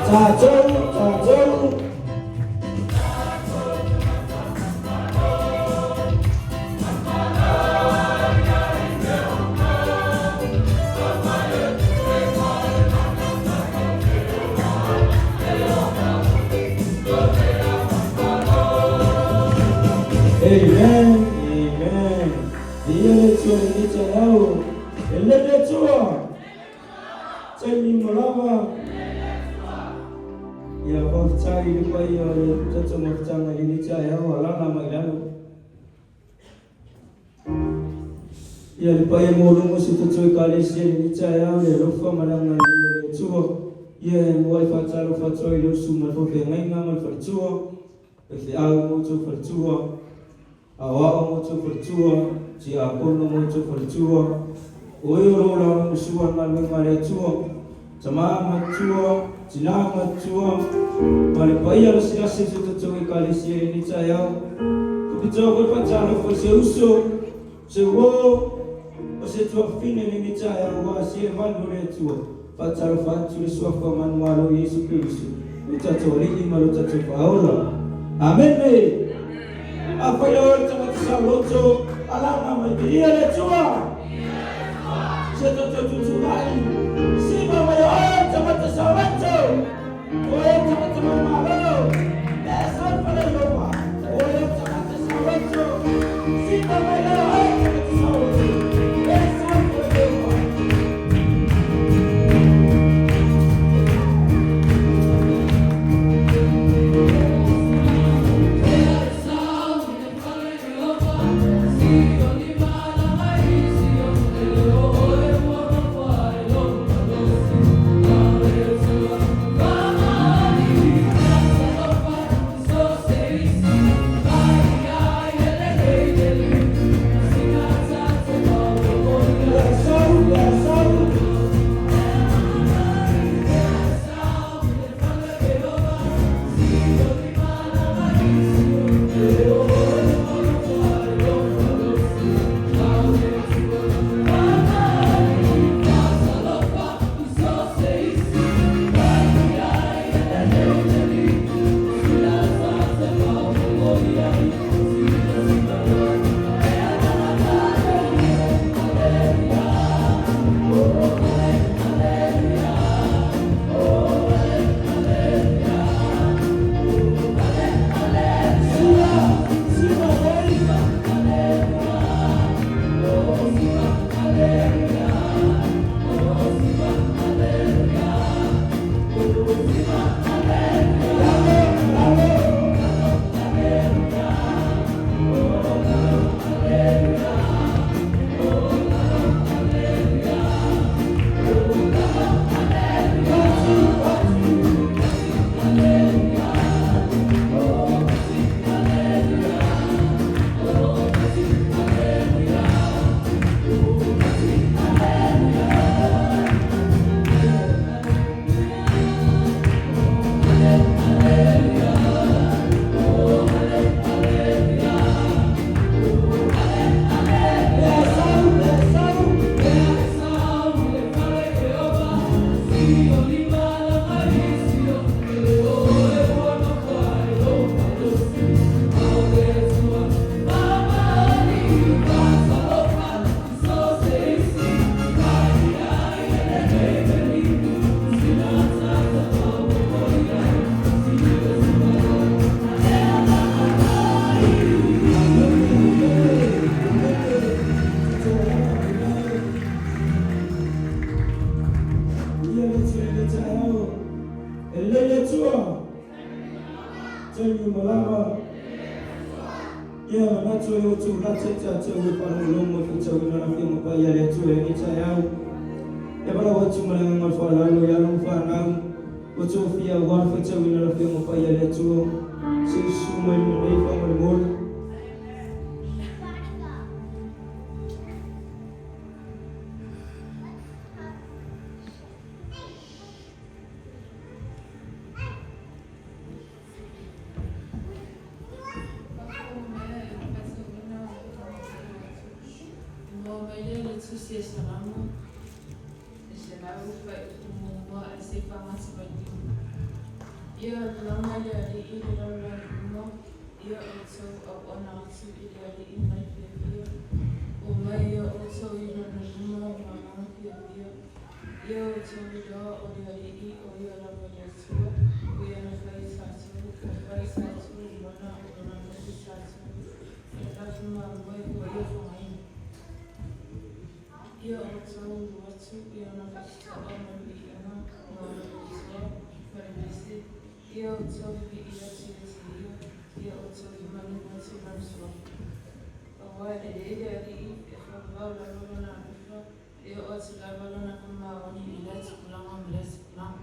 Tatou, tatou. Amen, amen. Viia le Atua i lenei taeao. E lelei le Atua. Taimi uma lava. Ia faafetai i le paia o le tatou mafutaga i lenei taeao, alala mai lalo. Ia le paia maualuga o si o tatou Ekalesia i lenei taeao, le alofa ma le agalelei o le Atua. Ia e muai faatalofa atu ai i le usu ma le faafeagaiga ma le faletua, faifeau ma outou faletua, Aoao ma outou faletua, tiakono ma outou faletua, o e o lo o lagolagosua i le galuega a le Atua, tama matutua, tina matutua, ma le paia lasilasi o si o tatou Ekalesia i lenei taeao. Faapitoa foi le faatalofa i se uso, se uo, o se tuafafine i lenei taeao ua asia i malu o le Atua. Faatalofa atu i le Suafa manumalo o Iesu Keriso, lo tatou Alii ma lo tatou Faaola. Amene! Afai o oe le tagata saoloto, alaga mai, viia le Atua! Se tatou tutulai, siva mai o oe le tagata saoloto, o oe le tagata manumalo, e sau fale Ieova, o oe le tagata saoloto, siva mai o oe le tagata saoloto, e sau fale Ieova. Sau, sau. Siva, siva mai. Lalo, lalo. Pati, pati. Lea sau, lea sau. Amene, amene, amene. Tatou alala mai lalo. Viia le Atua i lenei taeao. E lelei le Atua. Taimi uma lava. Ia manatu e outou lata i tatou e faalogologo e faitauina le Afioga Paia a le Atua i lenei taeao. E valaau atu ma le agaga o le faaaloalo i alo ma fanau ua tofia aua le faitauina le Afioga Paia a le Atua. Se i susu mai luma nei faamolemole. Maua mai lea le tusi a Salamo e 101 ae seia faamata mai lima. Ia tulaga i le Alii i le lalolagi uma, ia outou auauna atu i le Alii ma le fiafia. Omai ia outou i lona luma ma agaga fiafia. Ia outou iloa o le Alii o Ia lava le Atua, o Ia na fai i tatou, ua fai i tatou o Lona, o Lona foi tatou, e tatou mamoe ua Ia fagaina. Ia outou ulu atu i ona faatotoa ma le viiga ma ona faatotoa ma le pese. Ia outou vivii atu ia te Ia, ia outou femanu atu i Lona suafa. Aua e lelei le Alii, e faavavau lava Lona alofa, e oo atu lava Lona faamaoni i lea tupulaga ma lea tupulaga.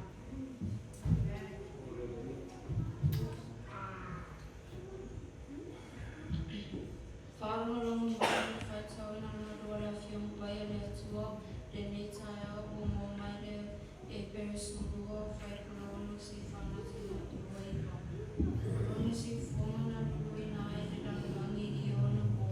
Faalogologo mai i le faitauina lona lua o le Afioga Paia a le Atua lenei taeao ua maua mai le Epere 12, fuaiupu 6 seia faamata le fuaiupu 9. O lona siufofoga na luluina ai le lalolagi i ona po,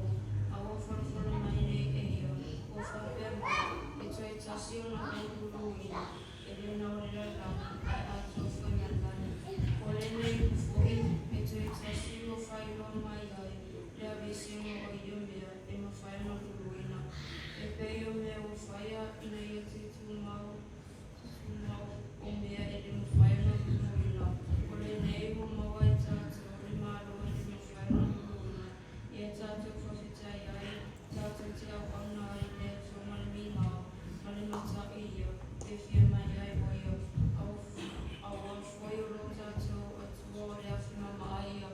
a ua folafola mai nei e ia, ua faapea mai, E toe tasi ona ou luluina, e le na o le lalolagi, ae atoa foi ma le lagi. O lenei upu foi, e toe tasi ua faailoa mai ai le aveeseina o ia mea e mafai ona luluina, e pei o mea ua faia, ina ia tutumau o mea e le mafai ona luluina. O lenei ua maua e tatou le Malo e le mafai ona luluina, ia tatou faafetai ai, tatou te auauna ai i le Atua ma le migao, ma le mata'u ia fiafia mai ai o Ia, aua foi o lo tatou Atua o le afi mama'a ia.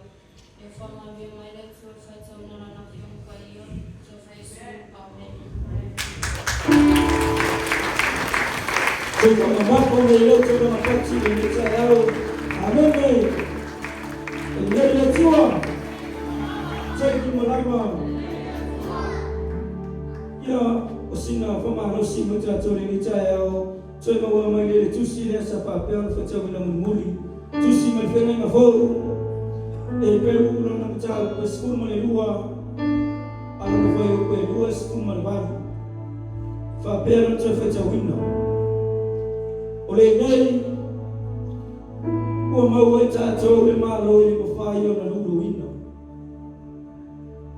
Ia faamanuia mai le Atua i le faitauina o Lana Afioga Paia, Suafa Iesu. Amene. Toe faamamafa mai le loto lona pati i lenei taeao. Amene. E lelei le Atua. Toe malama. Ia o sina faamalosi mo tatou i lenei taeao. Toe maua mai le tusi lea sa faapea ona faitauina mulimuli. Tusi mai le Feagaiga Fou. Eperu lona mataupu e 12 a lona fuaiupu e 28. Faapea lona toe faitauina. O lenei ua maua e tatou le Malo e le mafai ona luluina.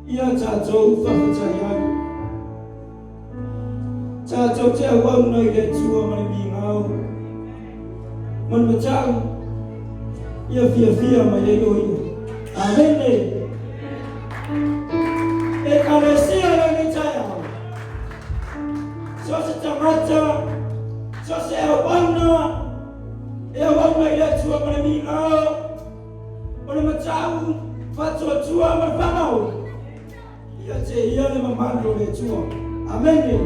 Ia tatou faafetai ai. Tatou te auauna i le Atua ma le migao ma le matau ia fiafia mai ai o Ia. Amene. Ekalesia lenei taeao. So se tagata, so se auauna, e auauna i le Atua ma le migao, o le matau, faatuatua ma le faamau. Ia te ia le mamalu o le Atua. Amene.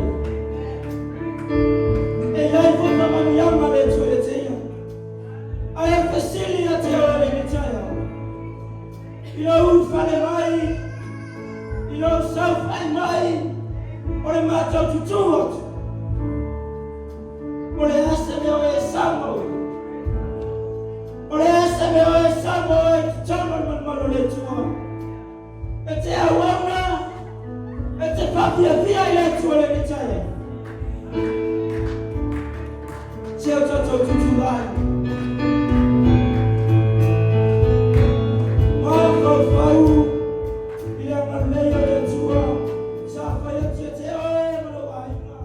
E iai foi faamanuiaga le Atua ia te ia. Ae o le fesili ia te oe lenei taeao. I lou ulufale mai, i lou saofai mai, o le matou tutū atu. O le a se mea o e saunoa ai? O le a se mea o e saunoa ai i totonu o le malumalu o le Atua? E te auauna, e te faafiafia i le Atua lenei taeao. Se o tatou tutulai. Mafaufau i le agalelei o le Atua sa fai atu ia te oe ma lou aiga.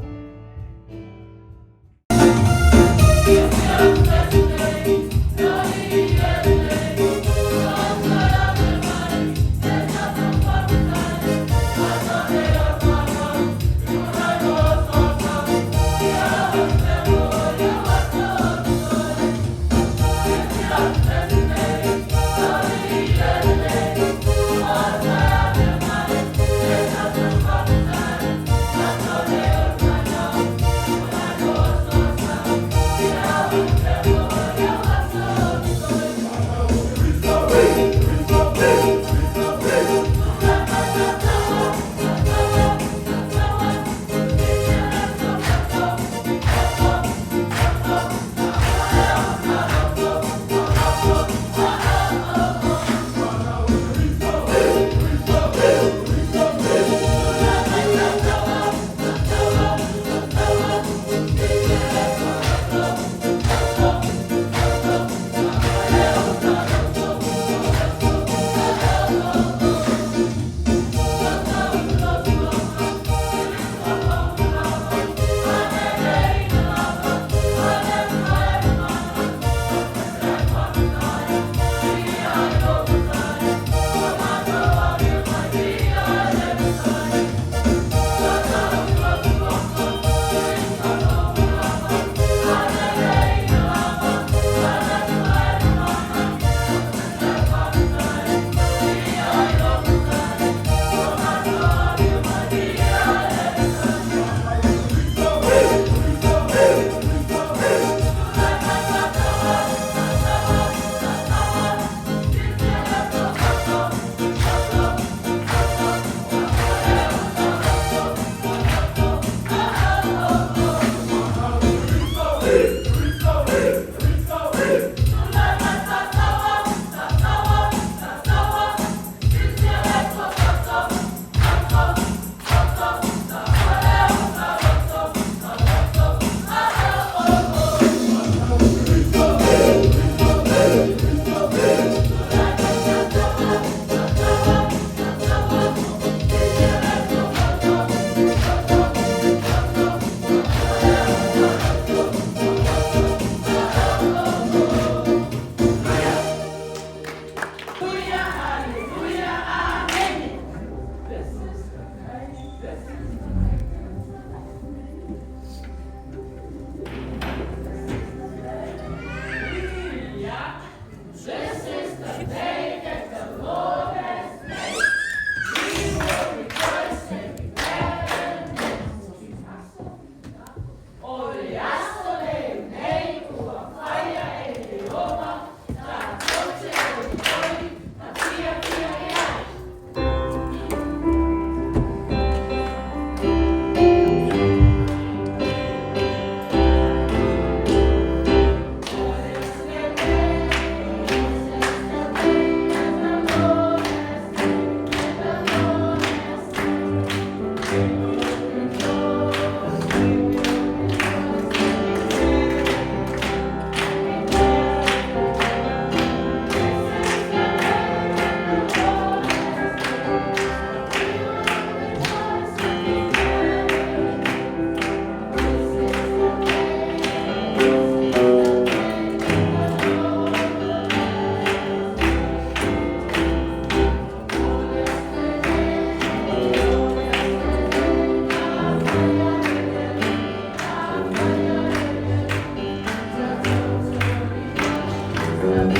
Mama,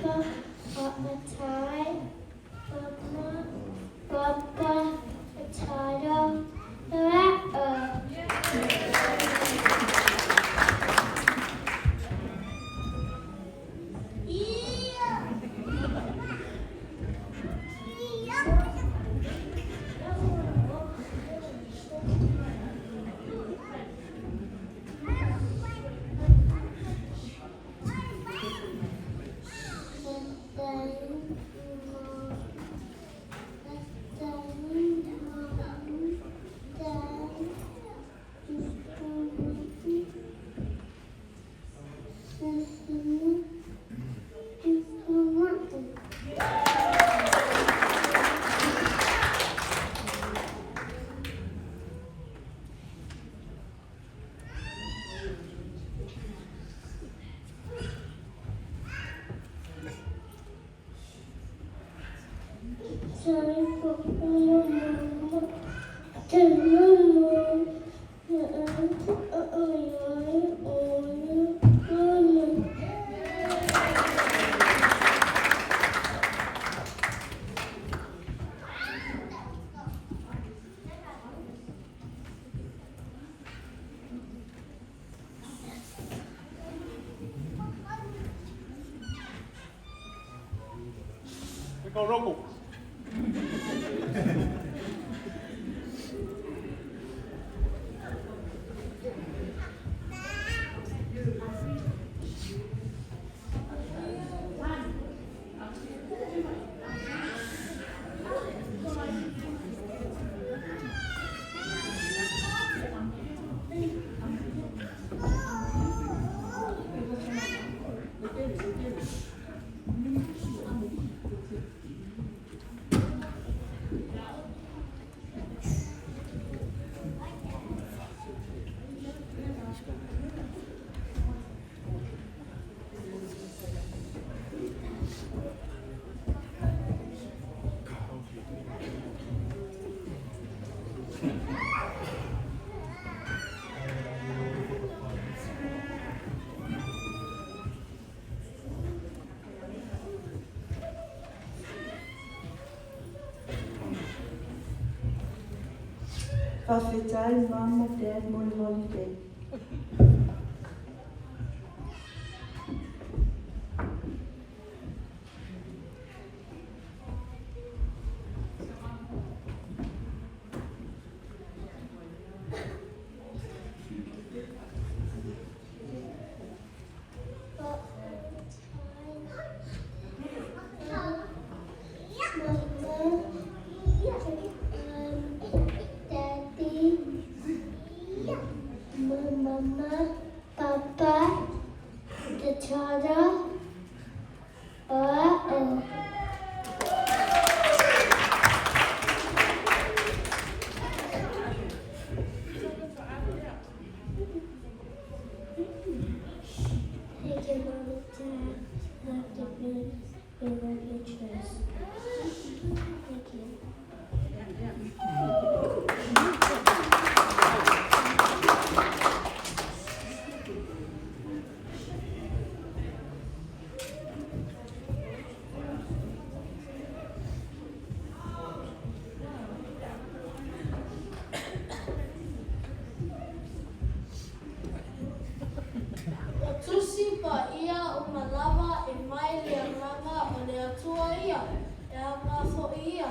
Papa, Matai, Mama, Papa, Tata, Loretta. We go Roku. Faafetai mama, dad mo le holiday. Mama, Daddy, Mama, Papa, the Tata, uh-oh. Thank you, Mom and Dad. Love to be we love your dress. Thank you. O Tusi Paia uma lava e mai le Agaga o le Atua ia, e aga foi ia,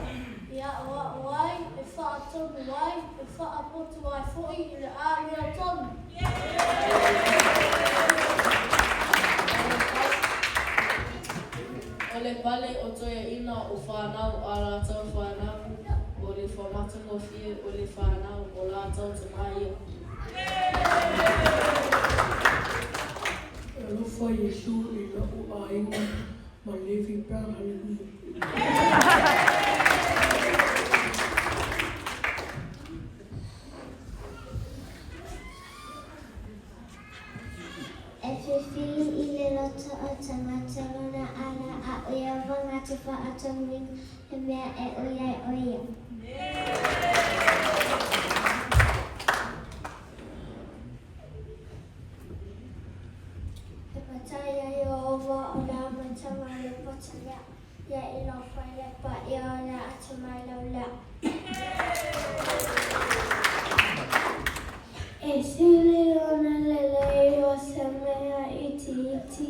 i aʻoaʻo ai, e faatonu ai, e faapotu ai foi i le amiotonu. O le le pale o toeaina o fanau a latou fanau, o le faamatagofie o le fanau o latou tama ia. E alofa Iesu i la'u aiga ma Levi Brown. Haleluia. E filifili i le loto o tagata lona ala, A ʻo Iēhova na te faatonuina le mea e ui ai ʻo ia. E patai iā Iēhova o le amataga o le poto lea, Ia i alofa i le paia o le atamai laulea. E sili ona lelei o se mea itiiti,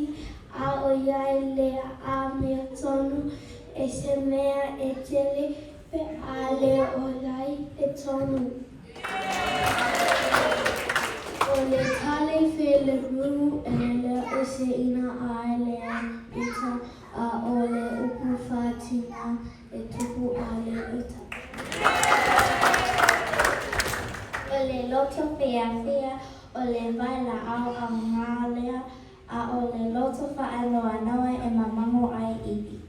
a ʻoiai le amiotonu i se mea e tele pe a le ola i totonu. O le tali filemu e le o se ina ai le uta, a o le upu faatina e tupu ai le uta. O le loto fiafia o le vailaau auga lea, a o le loto faanoanoa e mamago ai ivi.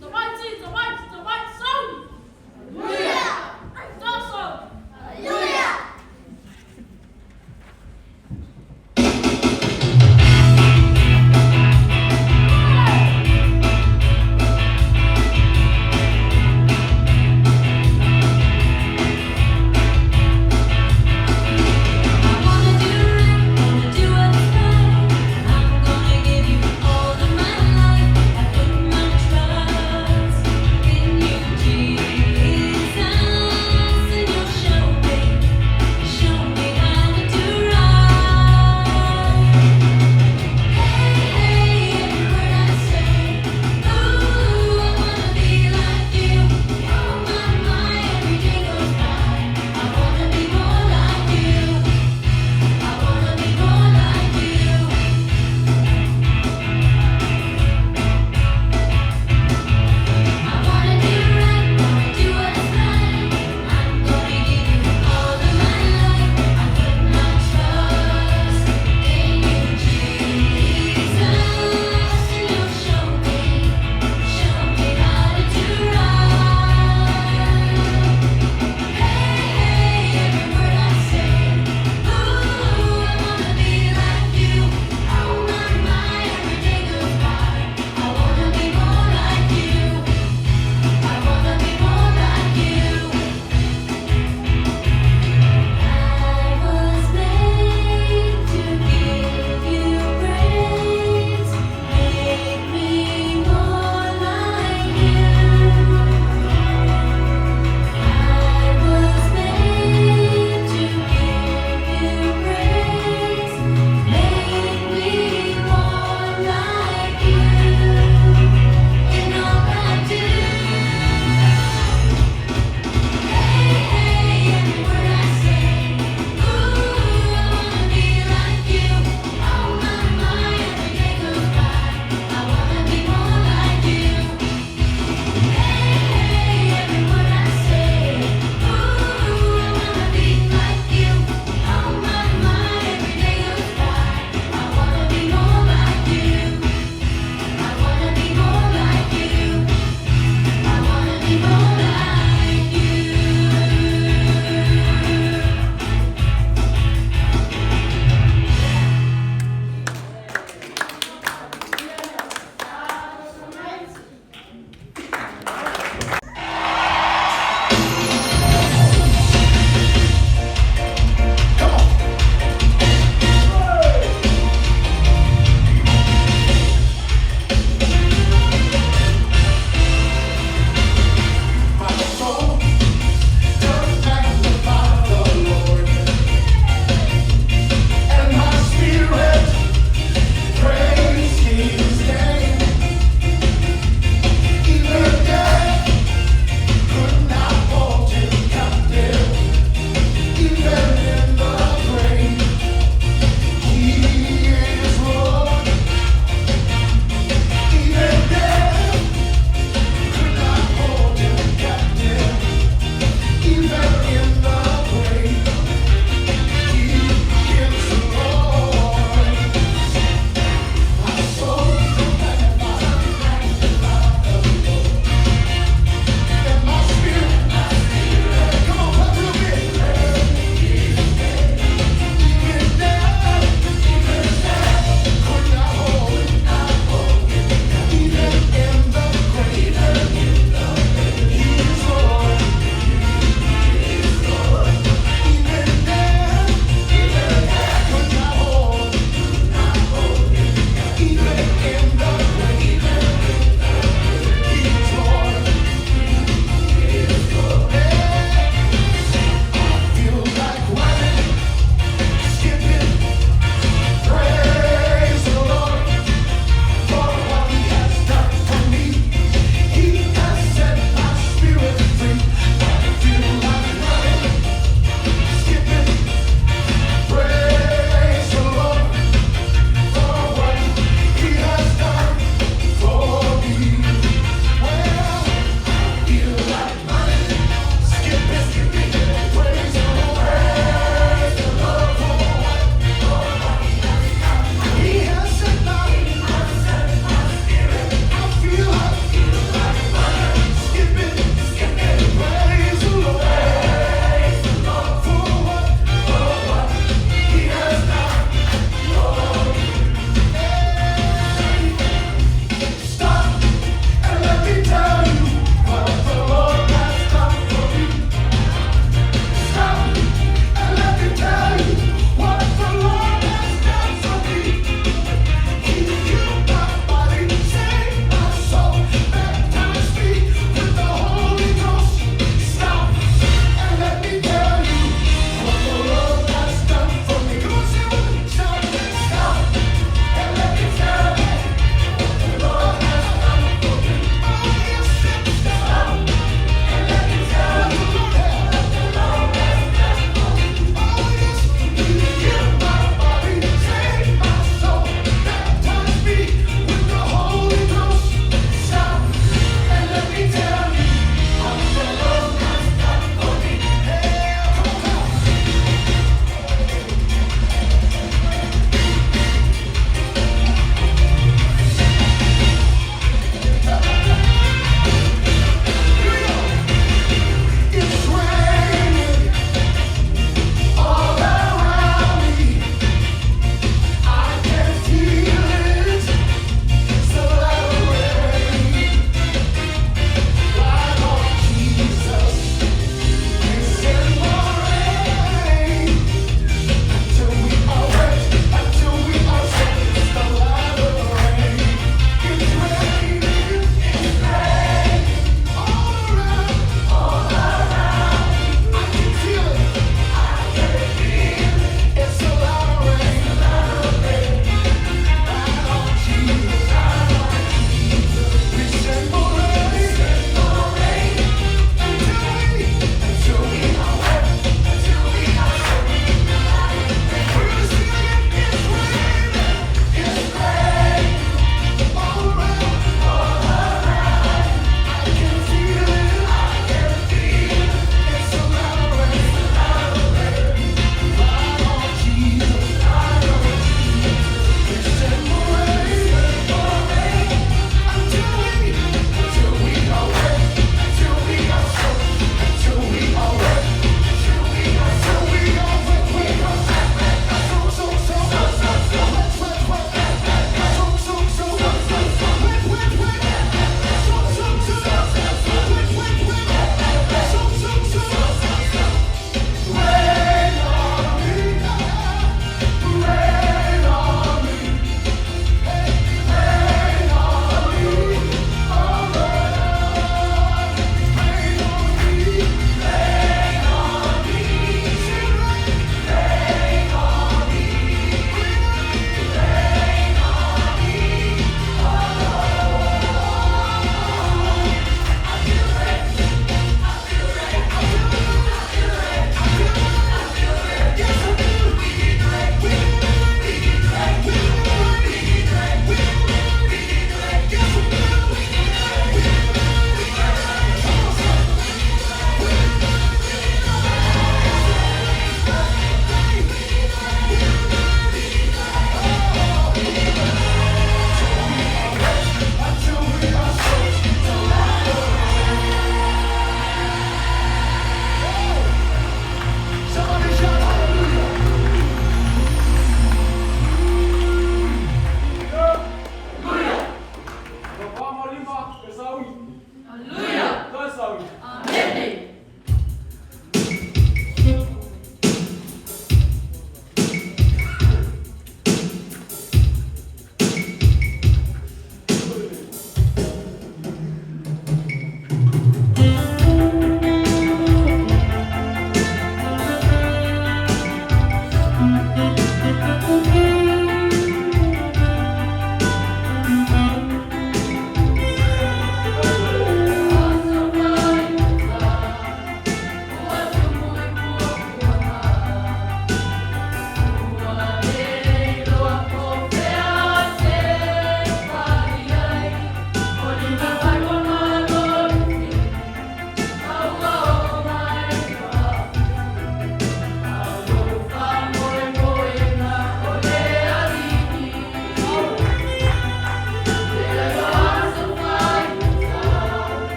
Tamaiti, tamaiti, tamaiti, sauni! Hallelujah! Taso! Hallelujah!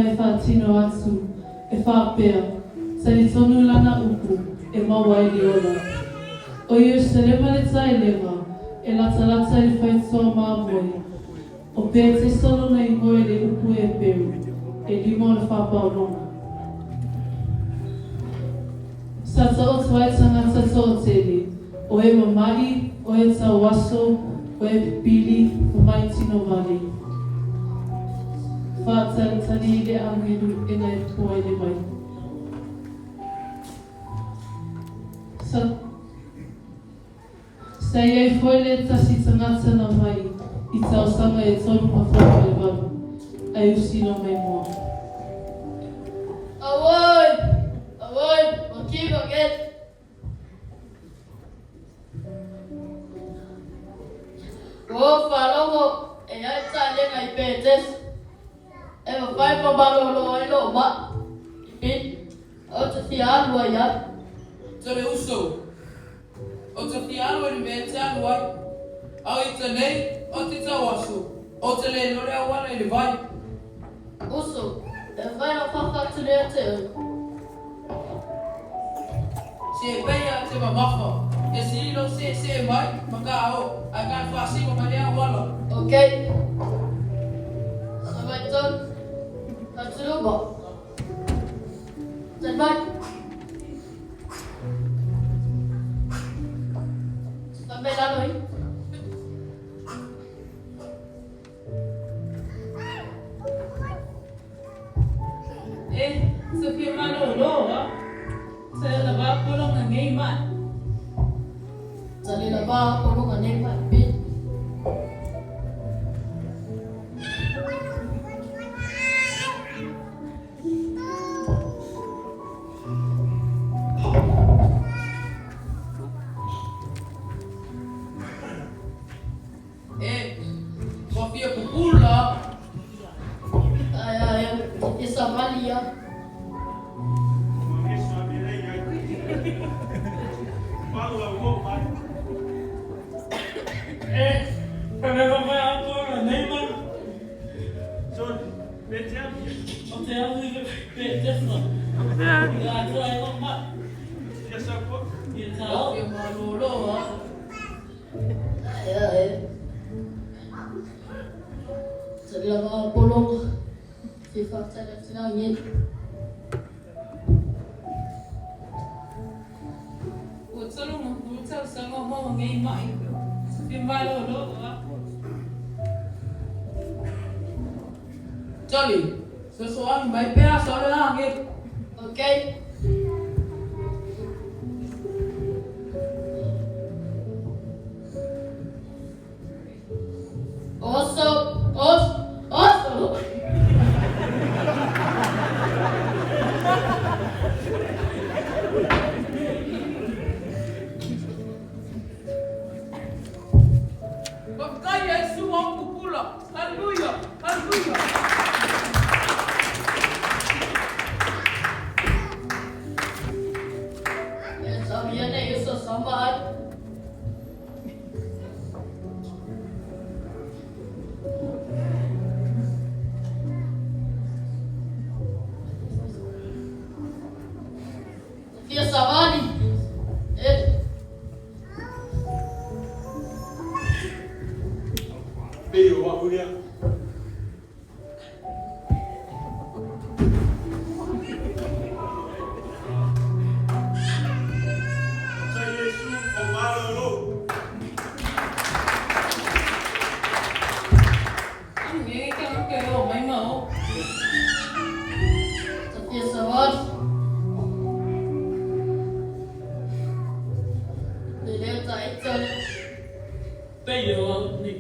e faatino atu, e faapea, Talitonu lana upu, e maua ai le ola. O Ierusalema le taelega, e latalata i le faitotoa mamoe, o Petesa lona igoa i le upu Eperu, e lima ona faapaologa. Sa taoto ai tagata toatele, o e mama'i, o e tauaso, o e pipili, ma ma'i tino vale. Faatalitali i le agelu e naepo ai le vai. Sa Sa i ai foi le tasi tagata na mai i tausaga e 38, ai usi lona igoa. Auoi! Auoi! Ua kiva get! Ua ou faalogo e ai taelega i Petesa, e mafai ma malolo ai lou maʻi i pili, ou te fia alu ai ai. Tole uso, Ou te fia alu i le mea e te alu ai. A o ita nei, o te tauaso, ou te le iloa le auala i le vai. Uso, e mafai ona fafa atu lea te oe. Se pei a te mamafa, e sili lou seesee mai ma ka o, ae ka faasino mai le auala. Ok. Sa mai tonu. Fatuluba. Tali mai. Sa mai lalo i. E, sa fia malōlō a, sa e lava pologa nei mai. Sa le lava pologa nei mai, Bill. E, ua fia pupula. Ae ae, ou te fia savali a. E, Ua fia malōlō a. Ae ae. Sa le lava pologa. Fia faatali atu la ngeli. Ua 30 tausaga o maua nei maʻi. Fia malōlō a. Tali, Fesoasoani mai pe a sao le agelu. Ok. Oso, oso, oso. Faafetai Iesu ua ou pupula. Haleluia! Haleluia! E tau ia nei uso sama ai. Fia savali. E. Pei o au lea. Sa Iesu o malolo. Anu e ka ke o mai ma o. Sa fia savali. Le leo ta ita le. Pei o au ni.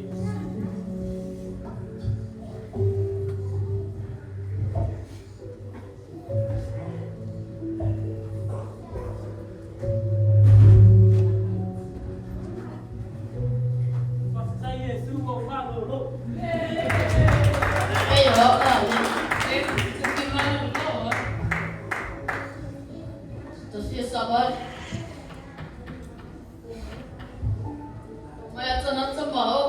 Faafetai Iesu ua ou malolo. Pei o au la le. E, sa fia malōlō a. Sa fia savali. Mai ata nata ma o.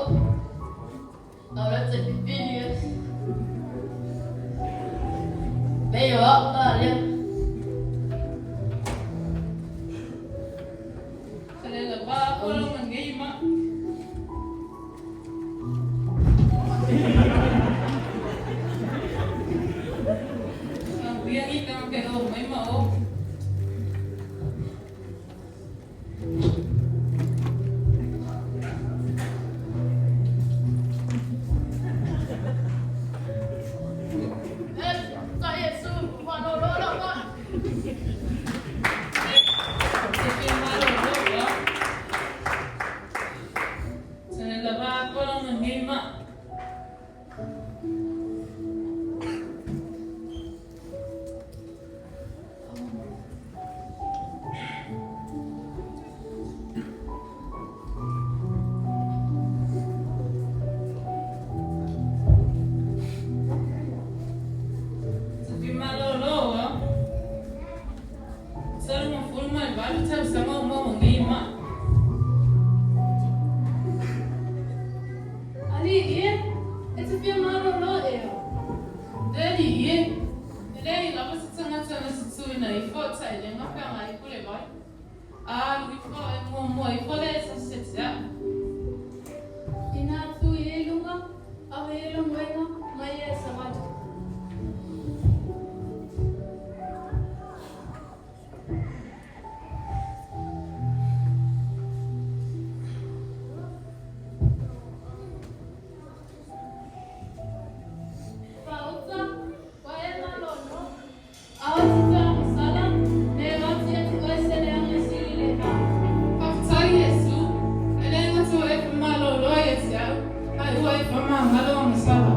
Ako lang ngei ma. Ang biang ita ang kay o may mao. Te malo lo wa. Sa nalaba ako lang ngei ma. Sa fi malo lo wa. Sa mo fulma el balu sa sama mo ngei ma. Ali ie, e te fia malolo ea. Daddy ye. Ele lava se tsanga tsanga se tsuina i fo tsa ile ngaka ngai kule vai. Ah, lui fo e mo mo i fo le sa se tsa. Ina tu e lunga, awe e longoinga, mai e savali. Pauta, wae malono, awa tita masala, ne wati atu oe sele anga sili le ha. Fatai Yesu. Ele ngatu e fa malo lo ye tsa. Ai ua e fa ma ngalo masala.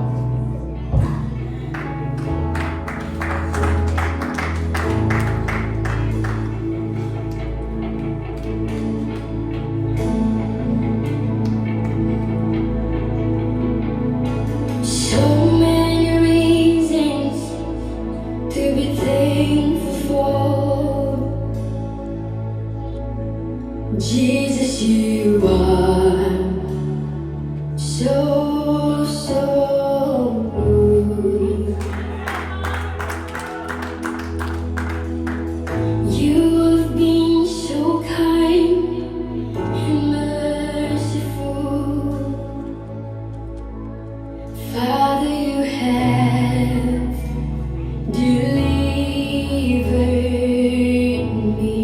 So many reasons to be thankful for. Jesus, you are so, so good. You have been so kind and merciful. Father, you have delivered me.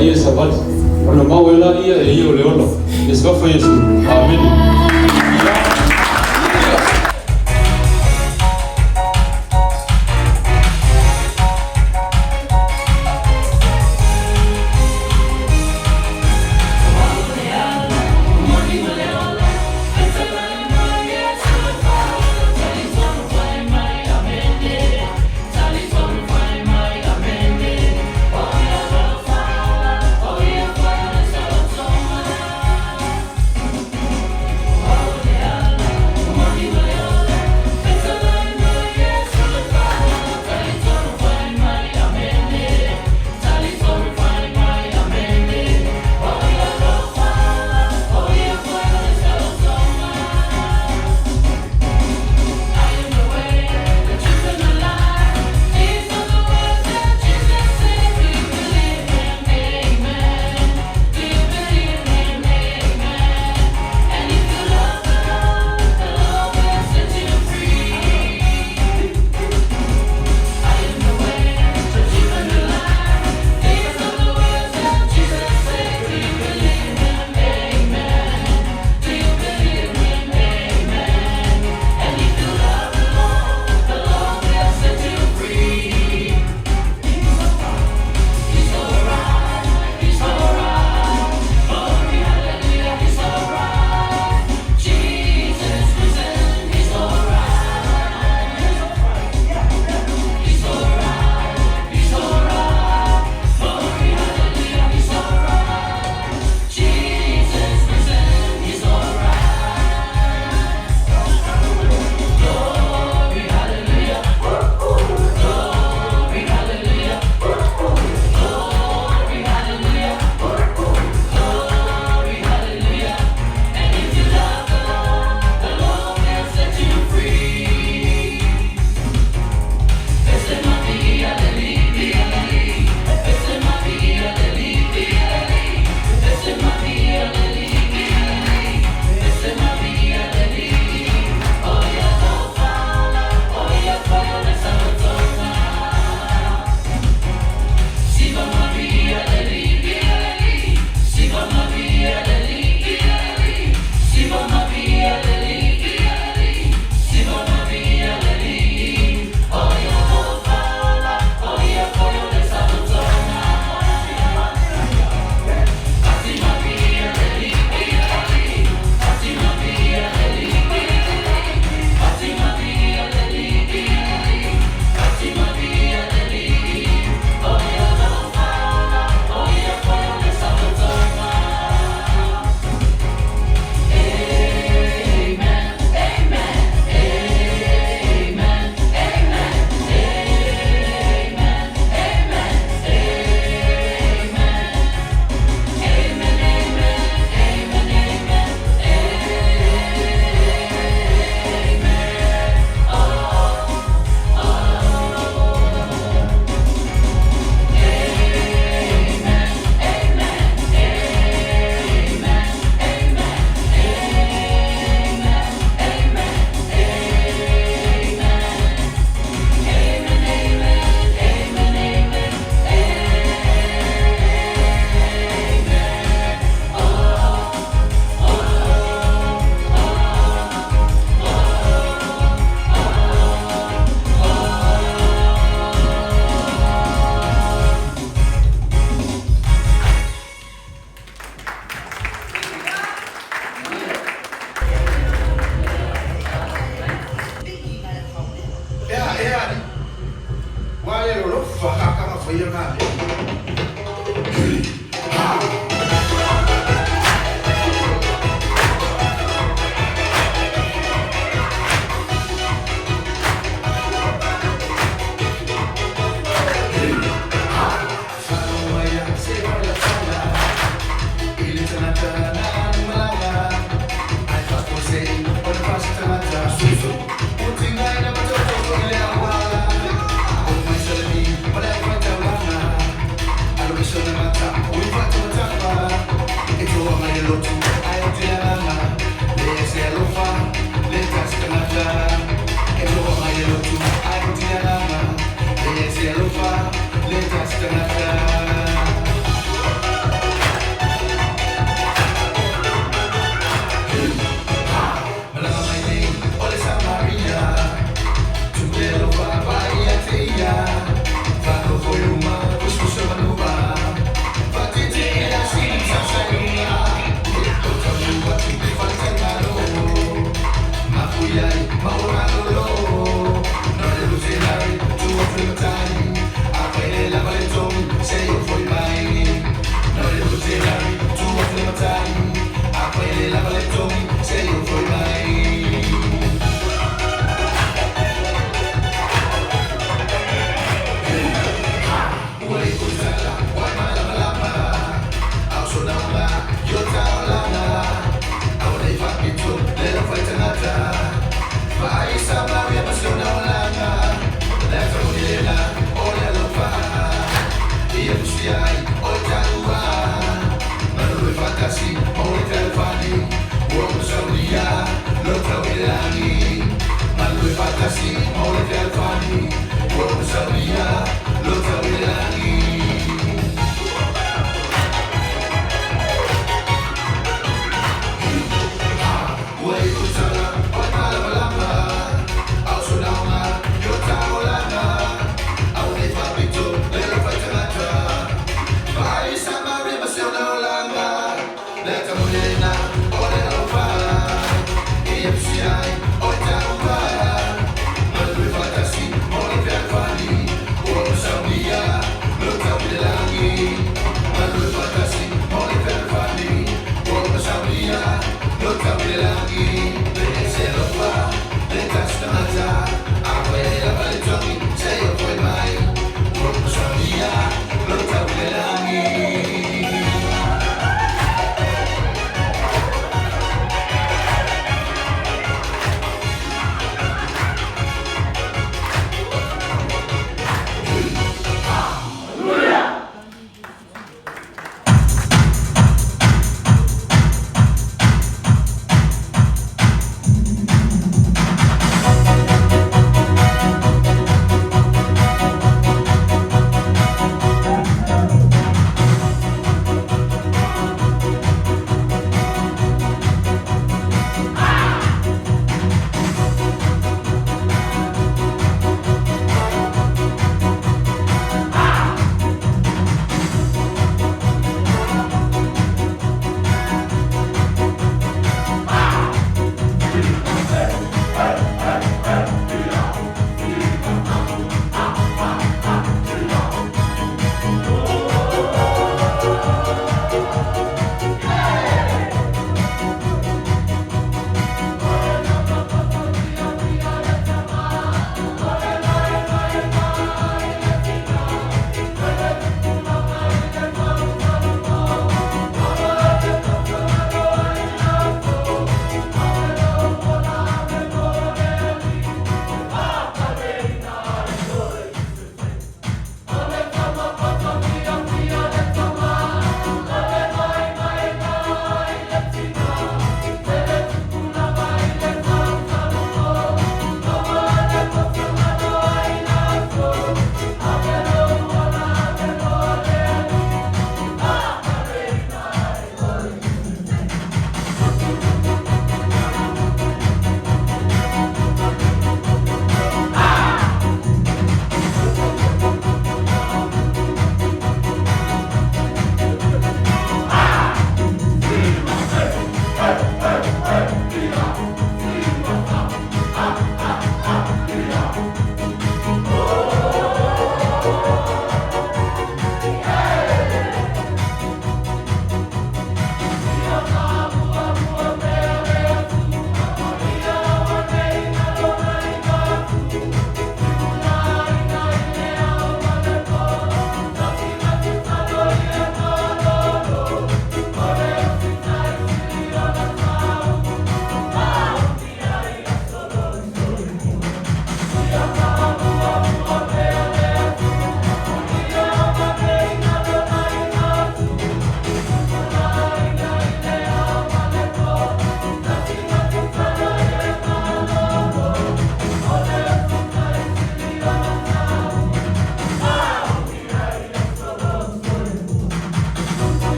ma ia e savali. Ona maua ai laia e ia o le ola. I le Suafa o Iesu. Amene.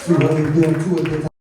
Suva le Atua.